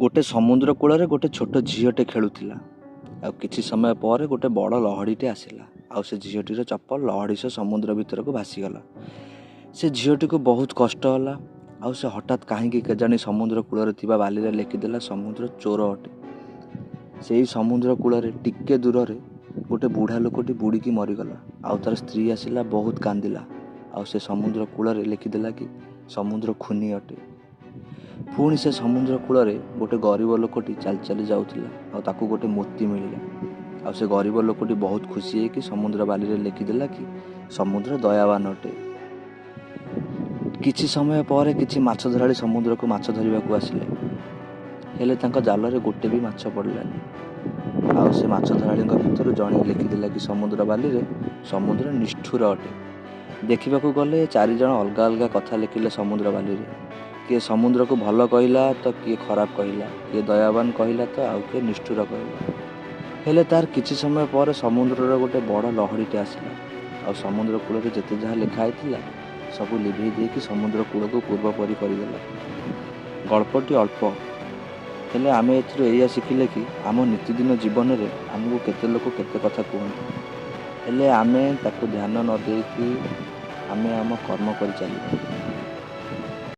ଗୋଟେ ସମୁଦ୍ର କୂଳରେ ଗୋଟେ ଛୋଟ ଝିଅଟେ ଖେଳୁଥିଲା। ଆଉ କିଛି ସମୟ ପରେ ଗୋଟେ ବଡ଼ ଲହଡ଼ିଟେ ଆସିଲା, ଆଉ ସେ ଝିଅଟିର ଚପଲ ଲହଡ଼ି ସହ ସମୁଦ୍ର ଭିତରକୁ ଭାସିଗଲା। ସେ ଝିଅଟିକୁ ବହୁତ କଷ୍ଟ ହେଲା, ଆଉ ସେ ହଠାତ୍ କାହିଁକି କେଜାଣି ସମୁଦ୍ର କୂଳରେ ଥିବା ବାଲିରେ ଲେଖିଦେଲା, ସମୁଦ୍ର ଚୋର ଅଟେ। ସେଇ ସମୁଦ୍ର କୂଳରେ ଟିକେ ଦୂରରେ ଗୋଟେ ବୁଢ଼ା ଲୋକଟି ବୁଡ଼ିକି ମରିଗଲା, ଆଉ ତାର ସ୍ତ୍ରୀ ଆସିଲା, ବହୁତ କାନ୍ଦିଲା, ଆଉ ସେ ସମୁଦ୍ର କୂଳରେ ଲେଖିଦେଲା କି ସମୁଦ୍ର ଖୁନି ଅଟେ। ପୁଣି ସେ ସମୁଦ୍ର କୂଳରେ ଗୋଟେ ଗରିବ ଲୋକଟି ଚାଲି ଚାଲି ଯାଉଥିଲା, ଆଉ ତାକୁ ଗୋଟେ ମୋତି ମିଳିଲା, ଆଉ ସେ ଗରିବ ଲୋକଟି ବହୁତ ଖୁସି ହେଇକି ସମୁଦ୍ର ବାଲିରେ ଲେଖିଦେଲା କି ସମୁଦ୍ର ଦୟାବାନ ଅଟେ। କିଛି ସମୟ ପରେ କିଛି ମାଛ ଧରାଳି ସମୁଦ୍ରକୁ ମାଛ ଧରିବାକୁ ଆସିଲେ, ହେଲେ ତାଙ୍କ ଜାଲରେ ଗୋଟେ ବି ମାଛ ପଡ଼ିଲାନି। ଆଉ ସେ ମାଛ ଧରାଳିଙ୍କ ଭିତରୁ ଜଣେ ଲେଖିଦେଲା କି ସମୁଦ୍ର ବାଲିରେ ସମୁଦ୍ର ନିଷ୍ଠୁର ଅଟେ। ଦେଖିବାକୁ ଗଲେ ଚାରିଜଣ ଅଲଗା ଅଲଗା କଥା ଲେଖିଲେ ସମୁଦ୍ର ବାଲିରେ। କିଏ ସମୁଦ୍ରକୁ ଭଲ କହିଲା ତ କିଏ ଖରାପ କହିଲା, କିଏ ଦୟାବାନ କହିଲା ତ ଆଉ କିଏ ନିଷ୍ଠୁର କହିଲା। ହେଲେ ତାର କିଛି ସମୟ ପରେ ସମୁଦ୍ରର ଗୋଟେ ବଡ଼ ଲହଡ଼ିଟେ ଆସିଲା, ଆଉ ସମୁଦ୍ର କୂଳରେ ଯେତେ ଯାହା ଲେଖା ହେଇଥିଲା ସବୁ ଲିଭେଇ ଦେଇକି ସମୁଦ୍ର କୂଳକୁ ପୂର୍ବ ପରି କରିଦେଲା। ଗଳ୍ପଟି ଅଳ୍ପ, ହେଲେ ଆମେ ଏଥିରୁ ଏଇଆ ଶିଖିଲେ କି ଆମ ନୀତିଦିନ ଜୀବନରେ ଆମକୁ କେତେ ଲୋକ କେତେ କଥା କୁହନ୍ତି, ହେଲେ ଆମେ ତାକୁ ଧ୍ୟାନ ନ ଦେଇକି ଆମେ ଆମ କର୍ମ କରି ଚାଲିବା।